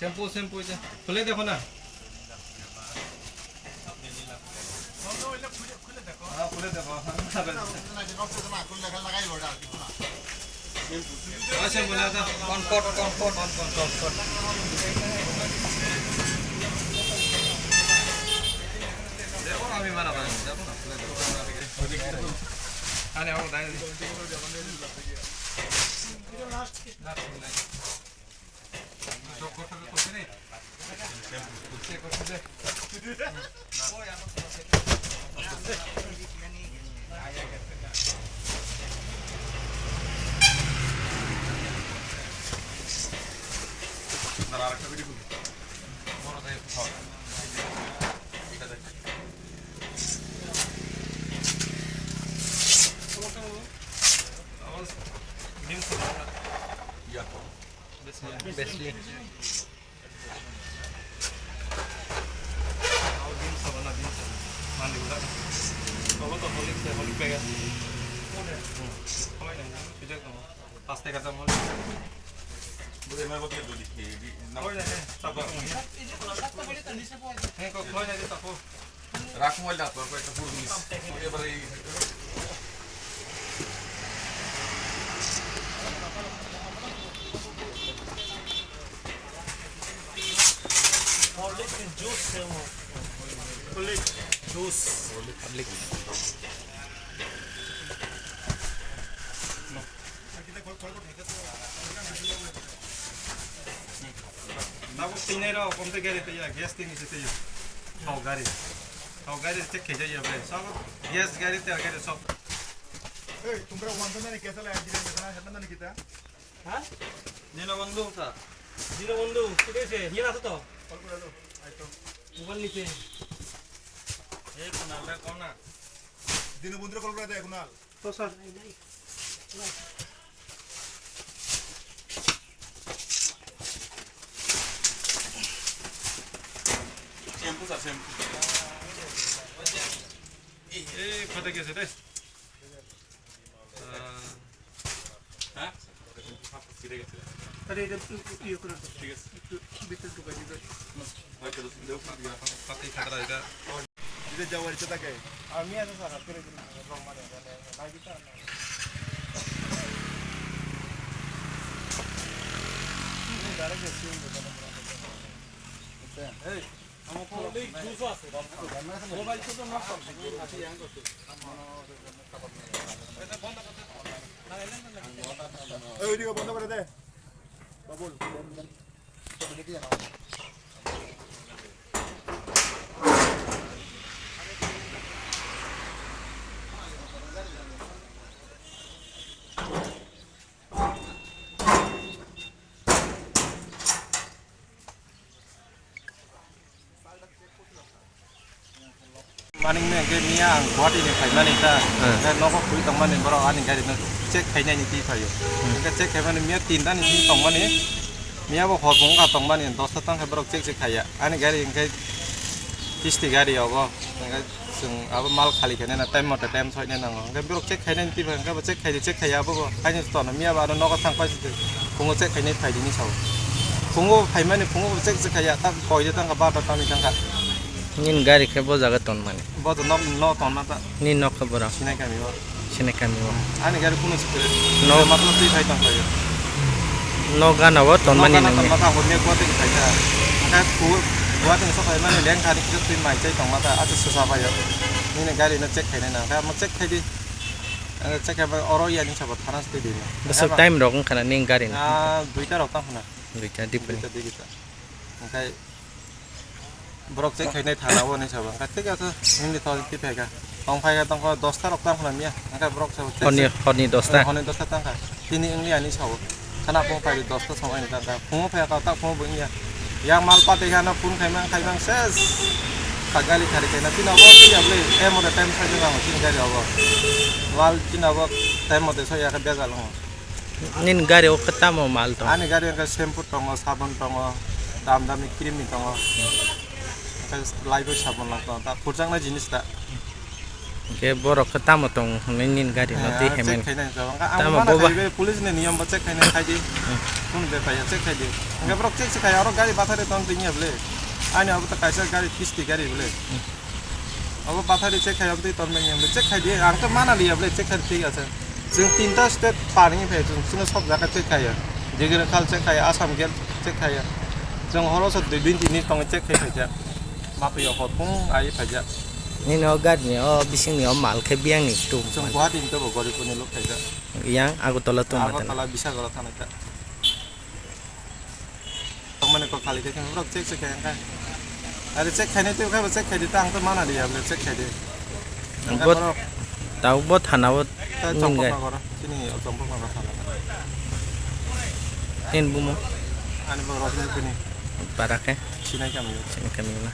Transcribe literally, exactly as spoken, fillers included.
Shampoo, shampoo, ja. Khule dekho na. Ah, khule dekho. Ah, shampoo na, ja. Comfort, comfort, comfort, comfort. Dekho na, ami mana bhai, dekho na, khule dekho. Ani, abo dai. Last, last. Pas teka tam holi. Bole mai botol dodi ke di na. Holi na ke, tapo. Hei, ko holi na ke, tapo. Rak holi na, tapo, tapo, tapo. Oke, bari. Horlicks juice se mo. Horlicks juice. Horlicks. Tabuk tinai rok, komte gari tei ya, gas tini se tei ya. Thok gari. Thok gari check khe jai ya bre. Sob gas gari, tel gari sob. Ei, tumra wanda nani kesa la accident na, hena nani kita? Ha? Dino bondhu sa. Dino bondhu, kute se? Hiyan aso to? Call kora lo, aito. Mobile niche. Ei, Kunal da, kona? Dino bondhu call kora de, Kunal. To sir. Shampoo sir, shampoo. Ei, phatha kesa de. আহ, হ্যাঁ? আরে, এটা একটু ইয়ে করে দাও। ঠিক আছে। একটু ভিতরে ঢুকাই দিবে। হয়তো দু তিন লোক দিয়ে এখন পাতেই খাতরা এটা। এটা যাওয়ার ইচ্ছা থাকে। আমি আছি স্যার, ফিরে ফিরে রং মারে, মানে, ভাই দিতে আর না। ডাইরেক্ট এসে এই দোকানে। আচ্ছা। এই, আমার ফোন নেই, জুস আছে। মোবাইল তো নষ্ট। এই, video বন্ধ করে দে। বাবুল, বন্ধ, বন্ধ। Manik ni hwnkhe miya ang Guwahati ni phaimani ta. Hmm. Hwnkhe nogo khwi tongmani borok ani gari no check khainani twi phaio. Hmm. Hwnkhe check khaimani miya tinta ni twi tongmani. Miya bo hor phung wngkha tongmani, dosta tang khe borok check check khaiya. Ani gari hwnkhe kisti gari obo. Hwnkhe chwng abo mal khali khainai na, time mate time soinai nango. Hwnkhe borok check khainai twi hwnkhe bo check khaidi, check khaiya abo bo. Haino tono miya bo ano nogo thang paisidi. Phungo check khainai phaidi hinwi sao. Phungo phaimani phungo bo check check khaiya. Tak koide tangkha, barota tamni tangkha. Nini gari khe bo jaga tonmani? Bo to nok, no tonna ta. Nini nok khe bora? Sinai kami o. Sinai kami o. Ani gari kunu sikre. No. Matla twi phai tong khayo. No gana o tonmani nang. No gana tong mata hor ne Guwahati ni phaikha. Angkha ku Guwahati ni sokai mani leng thani kisa twi mai chai tong mata acha sasa bai o. Nini gari no check khainai nang. Angkha mo check khaidi. Angkha check khai oro yani sabo thana twi di. Bwswk time rok wngkha na nini gari no? Ah, duita rok tang khna. Duita dipuni. Duita digita. Angkha Borok check khainai thana o hinwi sabo. Angkha thik ase, nini thok twi phaikha. Tong phaikha tongkha dosta rok tang khna miya. Angkha borok sabo check Horni, check. Horni dosta? Eh, horni dosta tangkha. Tini wngli ani sabo. Khana phung phaidi dosta song ani tangkha. Phungo phaikha tak phungo bo wngya. Yang mal pati khana phone khaimang khaimang ses. Kha gali khari khaina. Tini obo twi abli. Em ore time sai jang tini gali obo. Wal tini obo time mote sai ya kha bejal wngo. Nini gari o khe tamo mal tong? Ani gari o khe shampoo tongo, sabon tongo, dam dam ni cream ni tongo. Khe lifebuoy sabon lang tongo, ta khurjaknai jinis ta. Hwnkhe borok khe tamo tong hwnwi nini gari no twi hemen? Check khainai jabo. Ang tamo mana boba? Khaidi, police ni niyom bo check khainai khaidi. Hmm. Phone be phaiya check khaidi. Hwnkhe borok check se khai, aro gari bathari tong twi ya bwle. Ani abo ta kaisa gari kisti gari bwle. Hmm. Abo bathari check khai, abo twi tonmani, abo check khai di, ang to mana liya bwle, check khai thik ase. Chwng tinta state par wngwi phai, chwng chwngno sob jaga check khai. Digrikal check khai, Assam gate check khai. Chwng horo so dui din tini tongo check khai phaijak. Matwi o hor phung ai phaijak. Nini o gari ni o bising ni o mal khe biyang ni tum. Chwng Guwahati ni tobo Garipur ni lok phaijak. Yang Agartala tum mata. Agartala Bisagoro thanai ta. Tongmani kok khali khe borok check check khe angkha. Are check khainai tei khe bo check khaidi ta ang to mana liya bole check khaidi. Angkha bo borok tau bo thana o ta nung chongkok gai. Nagoro, chini o chongkok nagoro thana. Tin bumo. Ani bo rosni bini. Para khe. Sinai kami o. Sinai kami o na.